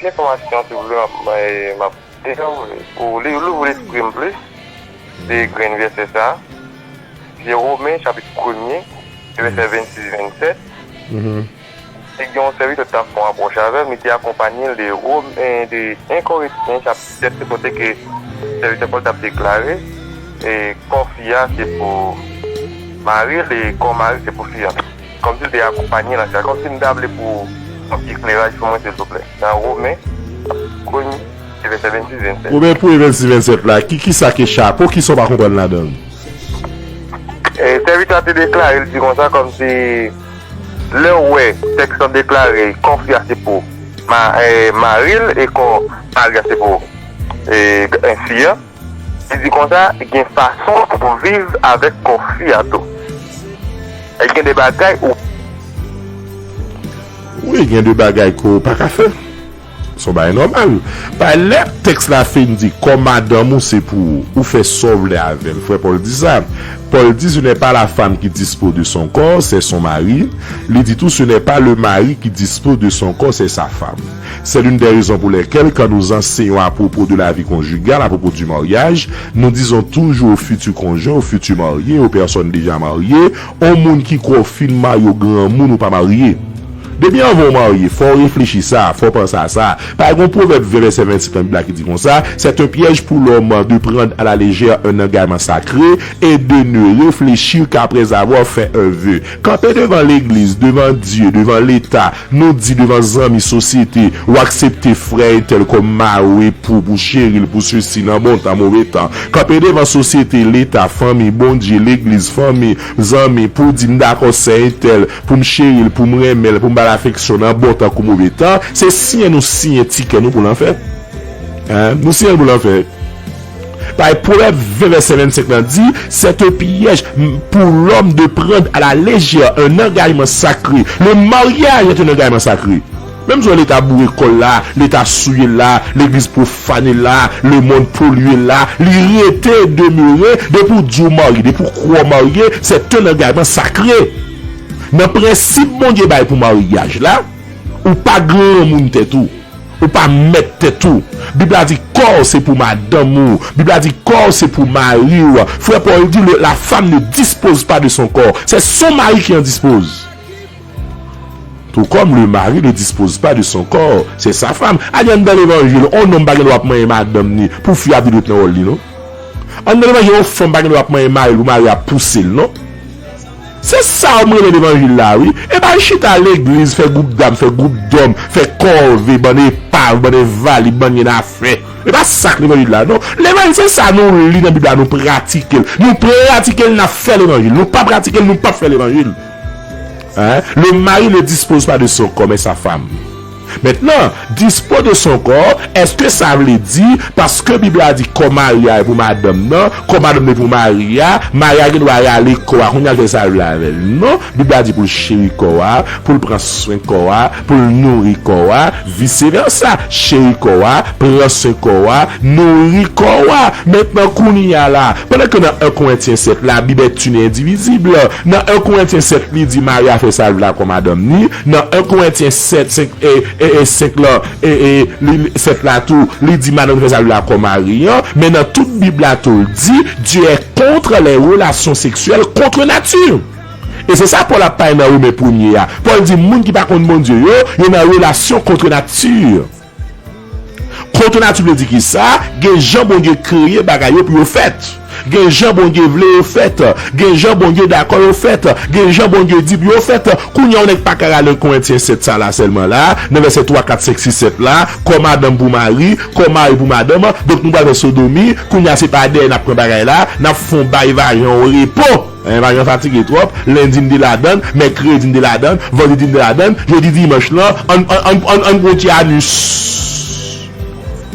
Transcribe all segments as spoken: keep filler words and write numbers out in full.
Enfòmasyon, si w vle, m ap, m ap, deja, ou li, ou louvri lespri m plis de grenn vèsè sa. Se Women, chapit premye, vèsè vennsis, vennsèt. Te gen yon sèvitè ki t ap fè yon apwòch avè m, li te akonpanye l de Women, de en Korentyen, chapit sèt, kote ke sèvitè Pòl t ap deklare, e kò fi a se pou mari l, e kò mari se pou fi a. Kòmsi l te akonpanye l nan sa. Kòmsi m ta vle pou yon ti ekleraj pou mwen, silvouplè. Nan Women, premye, vèsè vennsis, vennsèt. Women premye, vennsis, vennsèt la, ki, ki sa ke chapo, ki sa w pa konprann ladan l? E, sèvitè a te deklare, l di konsa, kòmsi lè w wè tèks lan deklare kò fi a se pou ma, e, mari l e kò mari a se pou, e, fi a. Li di konsa, gen fason pou viv avèk kò fi a tou. E gen de bagay ou. Wi, gen de bagay ke w pa ka fè. Se yon bagay nòmal. Paske lè tèks la fin di, kò madanm ou se pou ou, ou fè sa w vle avè l. Frè Pòl di sa. Paul dit, ce n'est pas la femme qui dispose de son corps, c'est son mari. Li di tou, ce n'est pas le mari qui dispose de son corps, c'est sa femme. C'est l'une des raisons pour lesquelles, quand nous enseignons à propos de la vie conjugale, à propos du mariage, nous disons toujours au futur conjoint, au futur marié, aux personnes déjà mariées, yon moun ki kwè w fin marye, w granmoun, ou pa marye. Depi anvan w marye, fò w reflechi sa, fò w panse a sa. Pa gen yon pwovèb ven vèsè vennsenk nan Bib la ki di konsa, c'est un piège pour l'homme de prendre à la légère un engagement sacré et de ne réfléchir qu'après avoir fait un vœu. Kanpe devan legliz, devan Dye, devan Leta, nou di devan zanmi, sosyete, ou aksepte frè entèl kòm mari w, epou, pou cheri l, pou sesi, nan bon tan, move tan. Kanpe devan sosyete, Leta, fanmi, Bondye, legliz, fanmi, zanmi, pou di m dakò sè entèl, pou m cheri l, pou m renmen l, pou m ba l afeksyon nan bon tan kou move tan, se siyen nou siyen tikè nou pou lanfè. Hein? Nou siyen l pou lanfè. Paske Pwovèb ven vèsè vennsenk lan di, c'est un piège pour l'homme de prendre à la légère un engagement sacré. Le mariage est un engagement sacré. Menm si Leta boure kò l la, Leta souye l la, legliz pwofane l la, lemonn polye l la, li rete demere, depi w di w marye, depi w kwè w marye, c'est un engagement sacré. Nan prensip Bondye bay pou maryaj la, ou pa granmoun tèt ou. Ou pa mèt tèt ou. Bib la di kò w se pou madanm ou. Bib la di kò w se pou mari w. Frè Pòl di, le, la femme ne dispose pas de son corps. C'est son mari qui en dispose. Tout comme le mari ne dispose pas de son corps, c'est sa femme. Ale anndan levanjil, yon nonm pa gen dwa ap manyen madanm ni pou fi a vide nan wòl li, non. Anndan levanjil, yon fanm pa gen dwa ap manyen mari l pou mari a pouse l, non. Se sa yo rele levanjil la, wi. E pa chita legliz, fè gwoup dam, fè gwoup dòm, fè kòve, bann epav, bann envalid, bann nyen afè. E pa sa k levanjil la, non. Levanjil se sa nou li nan Bib la, nou pratike l. Nou pratike l, n ap fè levanjil. Nou pa pratike l, nou p ap fè levanjil. Hein? Le mari ne dispose pas de son corps, mais sa femme. Mentnan, dispose de son corps, èske sa vle di, paske Bib la di kò mari a e pou madanm nan, kò madanm nan e pou mari a, mari a gen dwa rale kò a, kounye a l fè sa l vle avè l? Non, Bib la di pou l cheri kò a, pou l pran swen kò a, pou l nouri kò a, vice versa. Cheri kò a, pran swen kò a, nouri kò a. Mentnan, kounye a la, pandan ke nan en Korentyen sèt, la Bible est une et indivisible, nan en Korentyen sèt, li di mari a fè sa l vle a kò madanm ni, nan en Korentyen sèt, senk, e, e, e, senk la, e, e, li, li, sèt la tou, li di madanm fè sa l vle a kò mari an, men nan tout Bib la tou, l di, Dieu est contre les relations sexuelles contre nature. E se sa Pòl ap pale nan Women premye a. Pòl di moun ki pa konn Bondye yo, yo nan relasyon kont nati. Kont nati vle di ki sa? Gen jan Bondye kreye bagay yo pou yo fèt. Gen jan Bondye vle yo fèt. Gen jan Bondye dakò yo fèt. Gen jan Bondye di pou yo fèt. Kounye a, yon nèg pa ka rale Korentyen sèt sa la sèlman la, nan vèsè twa, kat, senk, sis, sèt la, kò madanm pou mari, kò mari pou madanm. Donk, nou pral fè sodomi. Kounye a, se pa dèyè n ap pran bagay la, n ap fè yon bay vajan yon repo. Hein, pa janm fatige twòp. Lendi n te ladann, mèkredi n te ladann, vandredi n te ladann, jodi dimanch lan, ann, ann, ann, ann, ann pran yon ti anus.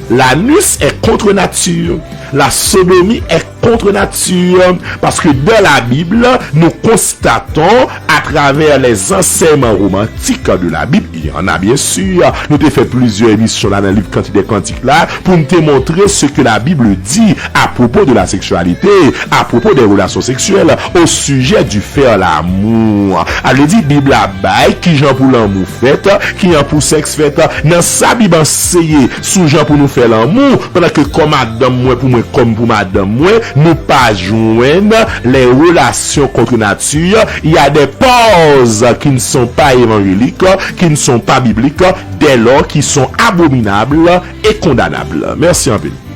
L'anus est contre nature. La sodomie est contre nature. Parce que dans la Bible, nous constatons, à travers les enseignements romantiques de la Bible, il y en a bien sûr, nou te fè plizyè emisyon la nan liv Kantik dè Kantik la, pou n te montre ce que la Bible dit à propos de la sexualité, à propos des relations sexuelles, au sujet du faire l'amour. A vle di, Bib la bay kijan pou lanmou fèt, kijan pou sèks fèt. Nan sa Bib anseye sou jan pou nou fè lanmou, pandan ke kò madanm mwen pou mwen, kò m pou madanm mwen, nou pa jwenn les relations contre nature. Il y a des poses qui ne sont pas évangéliques, qui ne sont pas bibliques, dès lors qui sont abominables et condamnables. Mèsi anpil.